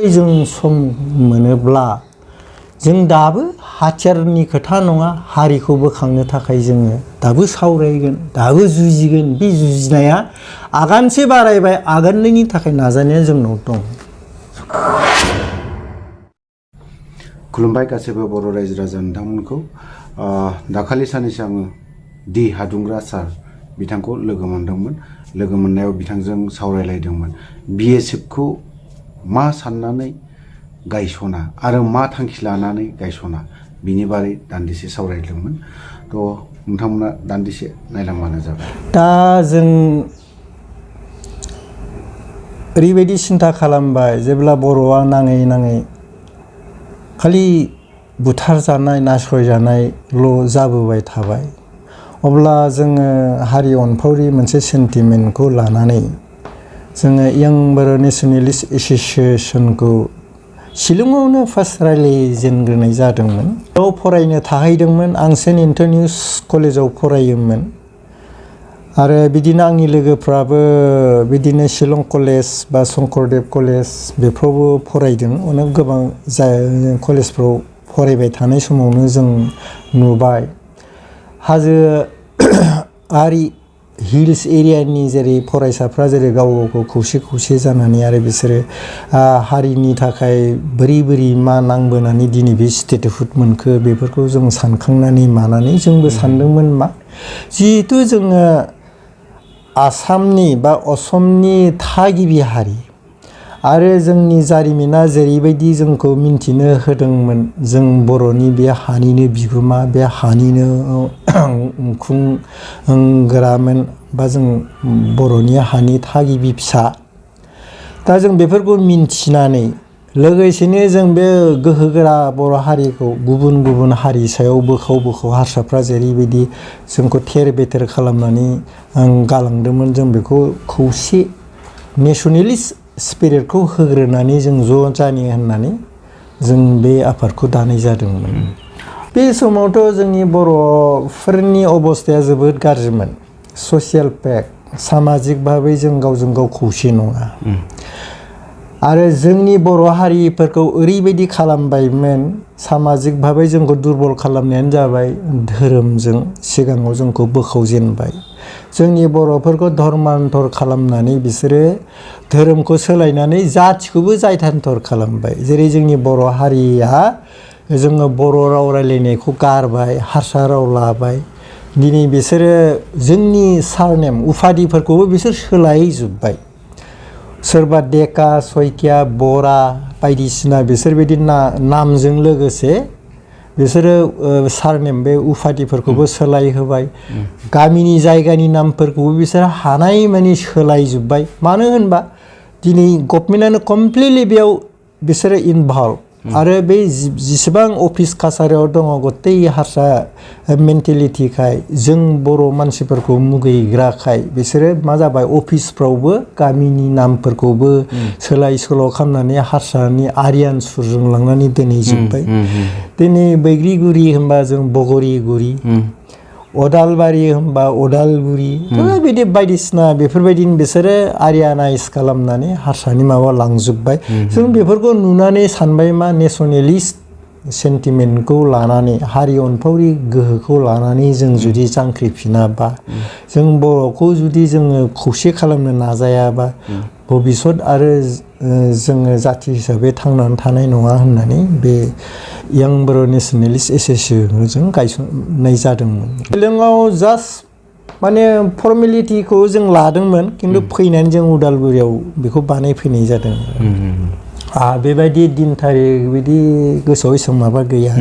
जों सम मोनोब्ला जों दाबो हाथियारनि खोथा नङा हारिखौ बोखांनो थाखाय जोङो दाबो सावरायगोन दाबो जुजिगोन बे जुजिनाया आगानसे बारायबाय आगाननैनि थाखाय नाजानाया जोंनाव दं। खुलुमबाय गासैबो बर' रायजो राजा नोंथांमोनखौ दाखालि साननैसो आङो डि हादुंग्रा सार बिथांखौ लोगो मोनदोंमोन। लोगो मोननायाव बिथांजों सावरायलायदोंमोन BSFखौ मा साननानै गायसना आरो मा थांखि लानानै गायसना बिनि बारै दान्दिसे सावरायदोंमोन। थ' नोंथांमोना दान्दिसे नायलांबानो जाबाय। दा जों ओरैबायदि सिन्था खालामबाय जेब्ला बर'आ नाङै नाङै खालि बुथारजानाय नासयजानायल' जाबोबाय थाबाय अब्ला जोङो हारि अनफावरि मोनसे सेन्टिमेन्टखौ लानानै जोङो यंग बर' नेसनेलिस्ट एस'सिएशनखौ शिलंआवनो फार्स्ट रायज्लायजेनग्रोनाय जादोंमोन। बेयाव फरायनो थाहैदोंमोन। आं सेन्ट एन्टनिउस कलेजाव फरायोमोन आरो बिदिनो आंनि लोगोफ्राबो बिदिनो शिलं कलेज बा शंकरदेव कलेज बेफ्रावबो फरायदों। अनेक गोबां कलेजफ्राव फरायबाय थानाय समावनो जों नुबाय हाजोआरि हिल्स एरियानि जेरै फरायसाफ्रा जेरै गाव गावखौ खौसे खौसे जानानै आरो बिसोरो हारिनि थाखाय बोरै मा नांबोनानै दिनै बे स्टेटहुड मोनखो बेफोरखौ जों सानखांनानै मानानै जोंबो सानदोंमोन मा जिहेथु जोङो आसामनि बा असमनि थागिबि हारि आरो जोंनि जारिमिना जेरैबायदि जोंखौ मिन्थिनो होदोंमोन जों बर'नि बे हानिनो बिगोमा बे हानिनो खुंग्रामोन बा जों बर'नि हानि थागिबि फिसा। दा जों बेफोरखौ मिन्थिनानै लोगोसेनो जों बे गोहोगोरा बर' हारिखौ गुबुन हारि सायाव बोखाव हारसाफ्रा जेरैबायदि जोंखौ थेर बेथेर खालामनानै गालांदोंमोन जों बेखौ खौसे नेसनेलिस्ट स्पिरिटखौ होग्रोनानै जों ज' जानो होननानै जों बे आफादखौ दानाय जादोंमोन। बे समावथ' जोंनि बर'फोरनि अबस्थाया जोबोद गाज्रिमोन। ससियेल पेक सामाजिक भाबै जों गावजों गाव खौसे नङा आरो जोंनि बर' हारिफोरखौ ओरैबायदि खालामबायमोन सामाजिक भाबै जोंखौ दुरबल खालामनायानो जाबाय धोरोमजों सिगाङाव जोंखौ बोखावजेनबाय। जोंनि बर'फोरखौ धर्मान्तर खालामनानै बिसोरो धोरोमखौ सोलायनानै जाथिखौबो जायथान्तर खालामबाय। जेरै जोंनि बर' हारिया जोङो बर' राव रायलायनायखौ गारबाय हारसा राव लाबाय। दिनै बिसोरो जोंनि सारनेम उफादिफोरखौबो बिसोर सोलायजोब्बाय। सोरबा डेका सयकिया बरा बायदिसिना बिसोरबायदि नामजों लोगोसे बिसोरो सारनेम बे उफादिफोरखौबो सोलायहोबाय। गामिनि जायगानि नामफोरखौबो बिसोर हानाय मानि सोलायजोब्बाय। मानो होनबा दिनै गभर्नमेन्टआनो कमप्लिटलि बेयाव बिसोरो इनभल्भ आरो बे जिसेबां अफिस कासारियाव दङ गथै हारसा मेन्टेलिटिखाय जों बर' मानसिफोरखौ मुगैग्राखाय बिसोरो मा जाबाय अफिसफ्रावबो गामिनि नामफोरखौबो सोलाय सोल' खालामनानै हारसानि आरियान सुरजों लांनानै दोनहैजोब्बाय। दिनै बैग्रिगुरि होनबा जों बगरिगुरि अदालबारि होनबा अदालगुरि बिदि बायदिसिना बेफोरबायदिनो बिसोरो आरियानाइज खालामनानै हारसानि माबा लांजोब्बाय। जों बेफोरखौ नुनानै सानबाय मा नेसनेलिस्ट सेन्टिमेन्टखौ लानानै हारि अनफावरि गोहोखौ लानानै जों जुदि जांख्रिफिनाबा जों बर'खौ जुदि जोङो खौसे खालामनो नाजायाबा भबिसत आरो जोङो जाथि हिसाबै थांनानै थानाय नङा होननानै बे यंग बर' नेसनेलिस्ट एस'सिएशनजों गायसननाय जादोंमोन। शिलंआव जास्ट माने फर्मेलिटिखौ जों लादोंमोन खिन्थु फैनानै जों उदालगुरियाव बेखौ बानायफैनाय जादों। बेबायदि दिन थारिख बिदि गोसोआव एसेबां माबा गैया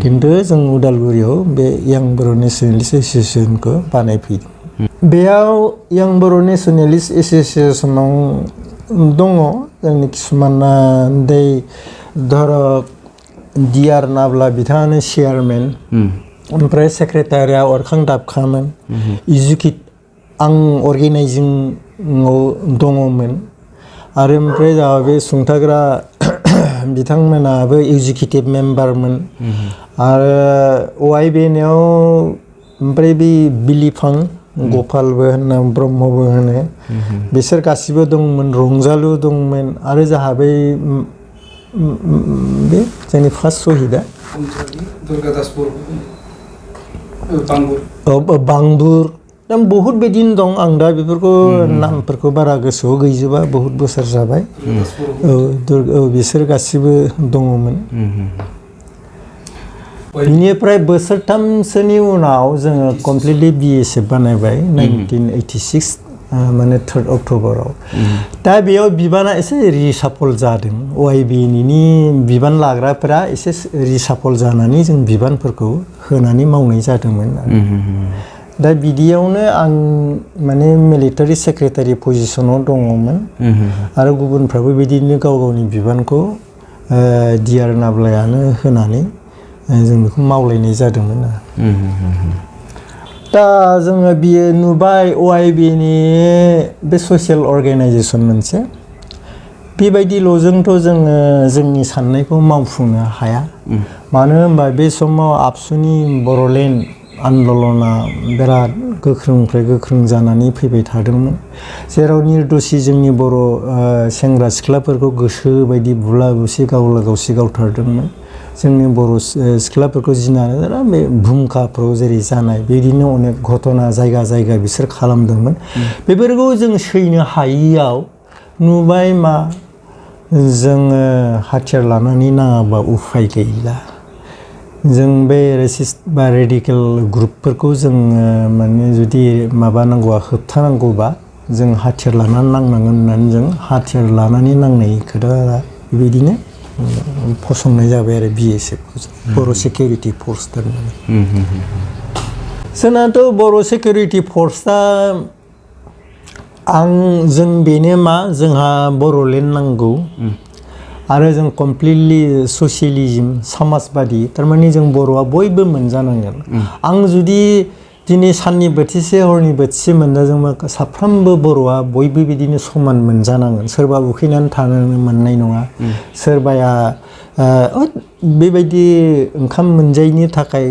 खिन्थु जों उदालगुरियाव बे यंग बर' नेसनेलिस्ट एस'सिएशनखौ बानायफैदों। बेयाव यंग बर' नेसनेलिस्ट एस'सिएशनाव दङ जोंनि किसुमाना धरक डिआर नाब्ला बिथाङानो चेयारमेन ओमफ्राय सेक्रेटारिया अरखां दाबखामोन। आं अर्गेनाइजिंआव दङमोन आरो ओमफ्राय जोंहा बे सुंथाग्रा बिथांमोनाबो इउजिकिउटिभ मेम्बारमोन आरो OIBNआव ओमफ्राय बे बिलिफां गपालबो होनो ब्रह्मबो होनो बिसोर गासिबो दंमोन। रंजालु दंमोन आरो जोंहा बै बे जोंनि फार्स्ट सहिदा दुर्गादास बर' बांबुर बांबुर बहुत बिदिनो दं आं दा बेफोरखौ नामफोरखौ बारा गोसोआव गैजोबा बहुत बोसोर जाबाय बिसोर गासिबो दङमोन बिनिफ्राय बोसोरथामसोनि उनाव जोङो कमप्लिटलि BSF बानायबाय 1986 माने 3 अक्ट'बराव दा बेयाव बिबाना एसे रिसाफल जादों OIBनि बिबान लाग्राफोरा एसे रिसाफल जानानै जों बिबानफोरखौ होनानै मावनाय जादोंमोन दा बिदियावनो आं माने मिलिटारि सेक्रेटारि पजिशनाव दङमोन आरो गुबुनफ्राबो बिदिनो गाव गावनि बिबानखौ DR नाब्लायानो होनानै जों बेखौ मावलायनाय जादोंमोन दा जोङो बियो नुबाय OIBनि बे ससियेल अर्गेनाइजेसन मोनसे बेबायदिल'जोंथ' जोङो जोंनि साननायखौ मावफुंनो हाया मानो होनबा बे समाव आबसुनि बर'लेण्ड आन्दलना बिराद गोख्रोंनिफ्राय गोख्रों जानानै फैबाय थादोंमोन जेराव निर्दोषि जोंनि बर' सेंग्रा सिख्लाफोरखौ गोसो बायदि बुला बुसि गावला गावसि गावथारदोंमोन जोंनि बर' सिख्लाफोरखौ जिनानै बे भुमखाफ्राव जेरै जानाय बिदिनो अनेक घटना जायगा जायगा बिसोर खालामदोंमोन बेफोरखौ जों सैनो हायियाव नुबाय मा जोङो हाथियार लानानै नाङाबा उफाय गैला जों बे रेसिस्ट बा रेडिकेल ग्रुपफोरखौ जोङो माने जुदि माबानांगौबा होबथानांगौबा जों हाथियार लानानै नांनांगोन होननानै जों हाथियार लानानै नांनाय खोथा बेबायदिनो फसंनाय जाबाय आरो BSF बर' सिकिउरिटि फर्स दोननानै जोंनाथ' बर' सिकिउरिटि फर्सआ जों बेनो मा जोंहा बर'लेण्ड नांगौ आरो जों कमप्लिटलि ससियेलिज्म समाजबादि थारमाने जों बर'आ बयबो मोनजानांगोन आं जुदि दिनै साननि बोथिसे हरनि बोथिसे मोनजाजोंबा साफ्रोमबो बर'आ बयबो बिदिनो समान मोनजानांगोन सोरबा उखैनानै थानो मोननाय नङा सोरबाया बेबायदि ओंखाम मोनजायैनि थाखाय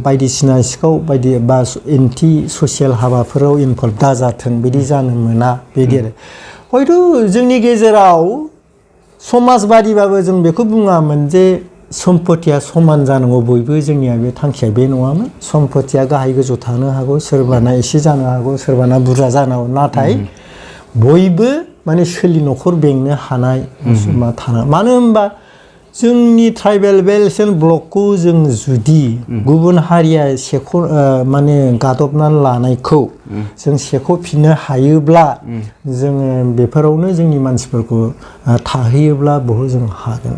बायदिसिना सिखाव बायदि बा एन्टि ससियेल हाबाफोराव इनभल्भ दाजाथों बिदि जानो मोना बिदि आरो हयथ' जोंनि गेजेराव समाजबादिबाबो जों बेखौ बुङामोन जे सम्पतिया समान जानांगौ बयबो जोंनिया बे थांखिया बे नङामोन सम्पतिया गाहाय गोजौ थानो हागौ सोरबाना एसे जानो हागौ सोरबाना बुरजा जानो हागौ नाथाय बयबो माने न'खर बेंनो हानाय मानो होनबा जोंनि ट्राइबेल बेल्ट एन्ड ब्लकखौ जों जुदि गुबुन हारिया माने गादबनानै लानायखौ जों सेख'फिननो हायोब्ला जोङो बेफोरावनो जोंनि मानसिफोरखौ थाहैयोब्ला बहुद जों हागोन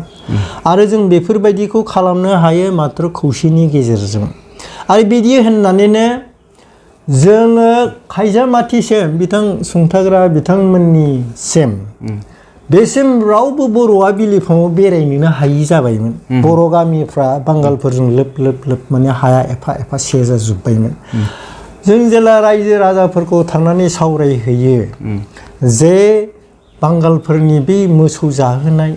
आरो जों बेफोरबायदिखौ खालामनो हायो मात्र खौसेनि गेजेरजों आरो बिदि होननानैनो जोङो खायजामाथिसिम बिथां सुंथाग्रा बिथांमोननिसिम बेसिम रावबो बर'आ बिलिफाङाव बेरायनोनो हायि जाबायमोन बर' गामिफ्रा बांगालफोरजों लोब लोब लोब माने हाया एफा एफा सेजाजोब्बायमोन जों जेला रायजो राजाफोरखौ थांनानै सावरायहैयो जे बांगालफोरनि बे मोसौ जाहोनाय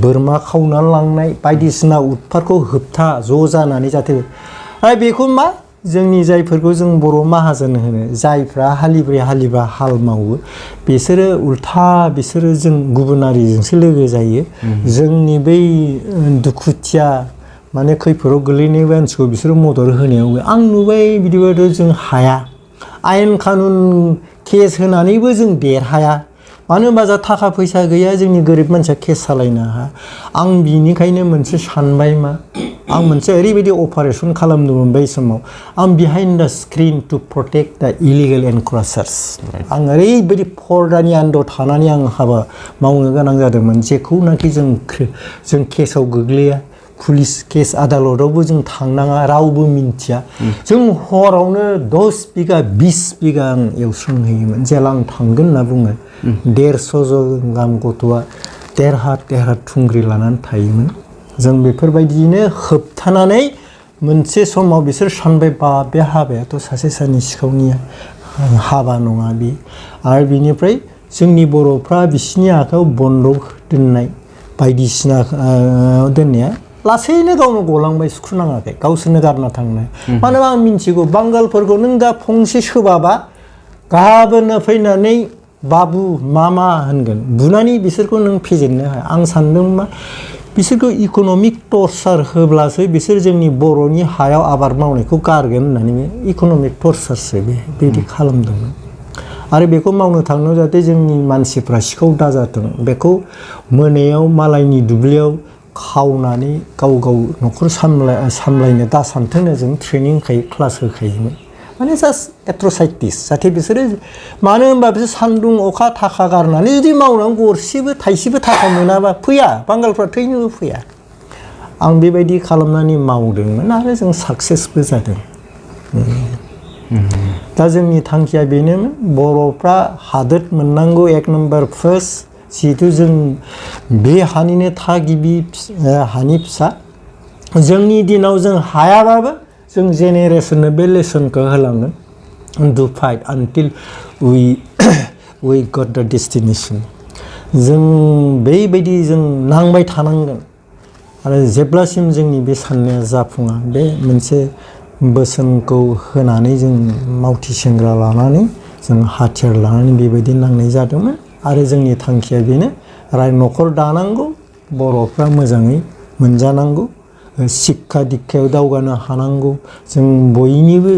बोरमा खावना लांनाय बायदिसिना उदफारखौ होबथा ज' जानानै जाहाथे आरो बेखौ मा जोंनि जायफोरखौ जों बर' माहाजोन होनो जायफ्रा हालिब्रै हालिबा हाल मावो बिसोरो उल्था बिसोरो जों गुबुनारिजोंसो लोगो जायो जोंनि बै दुखुथिया माने खैफोदाव गोलैनाय मानसिखौ बिसोरो मदद होनायाव आं नुबाय बिदिबाथ' जों हाया आयेन कानुन केस होनानैबो जों देरहाया मानो होनबा जोंहा थाखा फैसा गैया जोंनि गोरिब मानसिया केस सालायनो हाया आं बिनिखायनो मोनसे सानबाय मा आं मोनसे ओरैबायदि अपारेसन खालामदोंमोन बै समाव आं बिहाइन्ड द स्क्रिन टु प्रटेक्ट द इलिगेल एनक्रचार्स आं ओरैबायदि पर्दानि आन्दोआव थानानै आं हाबा मावनो गोनां जादोंमोन जेखौनाखि जों केसाव गोग्लैया पुलिस केस आदालतावबो जों थांनाङा रावबो मिन्थिया जों हरावनो 10 बिगा 20 बिगा आं एवस्रांहैयोमोन जेला आं थांगोन होनना बुङो 150 जन गाहाम गथ'आ देरहात थुंग्रि लानानै थायोमोन जों बेफोरबायदिनो होबथानानै मोनसे समाव बिसोर सानबाय बा बे हाबायाथ' सासे सानै सिखावनिया हाबा नङा बे आरो बिनिफ्राय जोंनि बर'फ्रा बिसिनि आखायाव बन्दक दोननाय बायदिसिना दोननाया लासैनो गावनो गलांबाय सुखुनाङाखै गावसोरनो गारना थांनाय मानो आं मिन्थिगौ बांगालफोरखौ नों दा फंसे सोबाबा गाबोननो फैनानै बाबु मामा होनगोन बुनानै बिसोरखौ नों फेजेननो हाया आं सानदों मा बिसोरखौ इक'नमिक टर्चार होब्लासो बिसोर जोंनि बर'नि हायाव आबाद मावनायखौ गारगोन होननानै इक'नमिक टर्चारसो बेबायदि खालामदोंमोन आरो बेखौ मावनो थांनायाव जाहाथे जोंनि मानसिफ्रा सिखाव दाजाथों बेखौ मोनायाव मालायनि दुब्लियाव खावनानै गाव गाव न'खर सामलायनो दा सानथोंनो जों ट्रेनिं क्लास होखायोमोन माने जास्ट एट्रसाइटिस जाहाथे बिसोरो मानो होनबा बिसोर सान्दुं अखा थाखा गारनानै जुदि मावनानै गरसेबो थाइसेबो थाखा मोनाबा फैया बांगालफ्रा थैनोबो फैया आं बेबायदि खालामनानै मावदोंमोन आरो जों साक्सेसबो जादों दा जोंनि थांखिया बेनोमोन बर'फ्रा हादोर मोननांगौ एक नम्बर फार्स्ट जिहेतु जों बे हानिनो थागिबि हानि फिसा जोंनि दिनाव जों हायाबाबो जों जेनेरेसननो बे लेसनखौ होलांगोन to fight until we got the destination जों बेबायदि जों नांबाय थानांगोन आरो जेब्लासिम जोंनि बे साननाया जाफुङा बे मोनसे बोसोनखौ होनानै जों मावथि सेंग्रा लानानै जों हाथियार लानानै बेबायदि नांनाय जादोंमोन आरो जोंनि थांखिया बेनो न'खर दानांगौ बर'फ्रा मोजाङै मोनजानांगौ शिक्षा दिक्षायाव दावगानो हानांगौ जों बयनिबो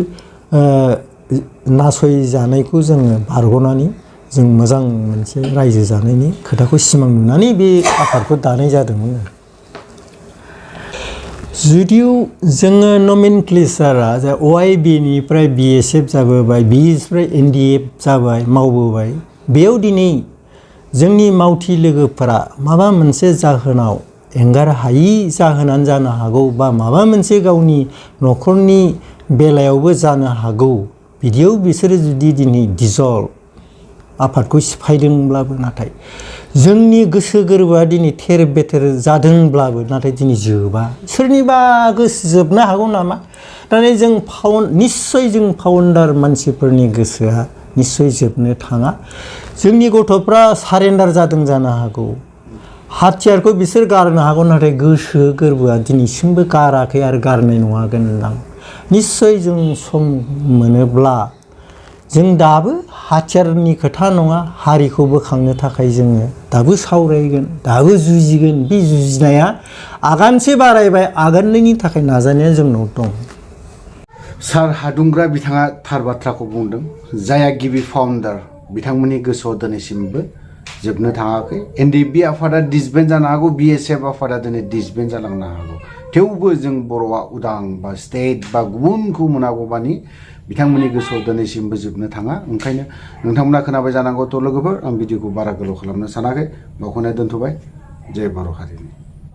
नासयजानायखौ जोङो बारग'नानै जों मोजां मोनसे रायजो जानायनि खोथाखौ सिमां नुनानै बे आफादखौ दानाय जादोंमोन जुदिउ जोङो नमेनक्लेचारआ OIBनिफ्राय BSF जाबोबाय बिनिफ्राय NDF जाबाय मावबोबाय बेयाव दिनै जोंनि मावथि लोगोफोरा माबा मोनसे जाहोनाव एंगार हायि जाहोनानो जानो हागौ बा माबा मोनसे गावनि न'खरनि बेलायावबो जानो हागौ बिदियाव बिसोरो जुदि दिनै डिजल्भ आफादखौ सिफायदोंब्लाबो नाथाय जोंनि गोसो गोरबोआ दिनै थेर बेथेर जादोंब्लाबो नाथाय दिनै जोबा सोरनिबा गोसो जोबनो हागौ नामा नाथाय जों निस्सय जों फाउन्डार मानसिफोरनि गोसोआ निस्सय जोबनो थाङा जोंनि गथ'फ्रा सारेन्डार जादों जानो हागौ हाथियारखौ बिसोर गारनो हागौ नाथाय गोसो गोरबोआ दिनैसिमबो गाराखै आरो गारनाय नङागोन होनदां निस्सय जों सम मोनोब्ला जों दाबो हाथियारनि खोथा नङा हारिखौ बोखांनो थाखाय जोङो दाबो सावरायगोन दाबो जुजिगोन बे जुजिनाया आगानसे बारायबाय आगाननैनि थाखाय नाजानाया जोंनाव दं सार हादुंग्रा बिथाङा थार बाथ्राखौ बुंदों जायहा गिबि फाउन्डार बिथांमोननि गोसोआव दिनैसिमबो जोबनो थाङाखै NDP आफादा डिसबेन्ड जानो हागौ BSF आफादा दिनै डिसबेन्ड जालांनो हागौ थेवबो जों बर'आ उदां बा स्टेट बा गुबुनखौ मोनागौमानि बिथांमोननि गोसोआव दिनैसिमबो जोबनो थाङा ओंखायनो नोंथांमोना खोनाबाय जानांगौ थ' लोगोफोर आं भिडिअखौ बारा गोलाव खालामनो सानाखै बावखौनो दोनथ'बाय जय बर' हारिनि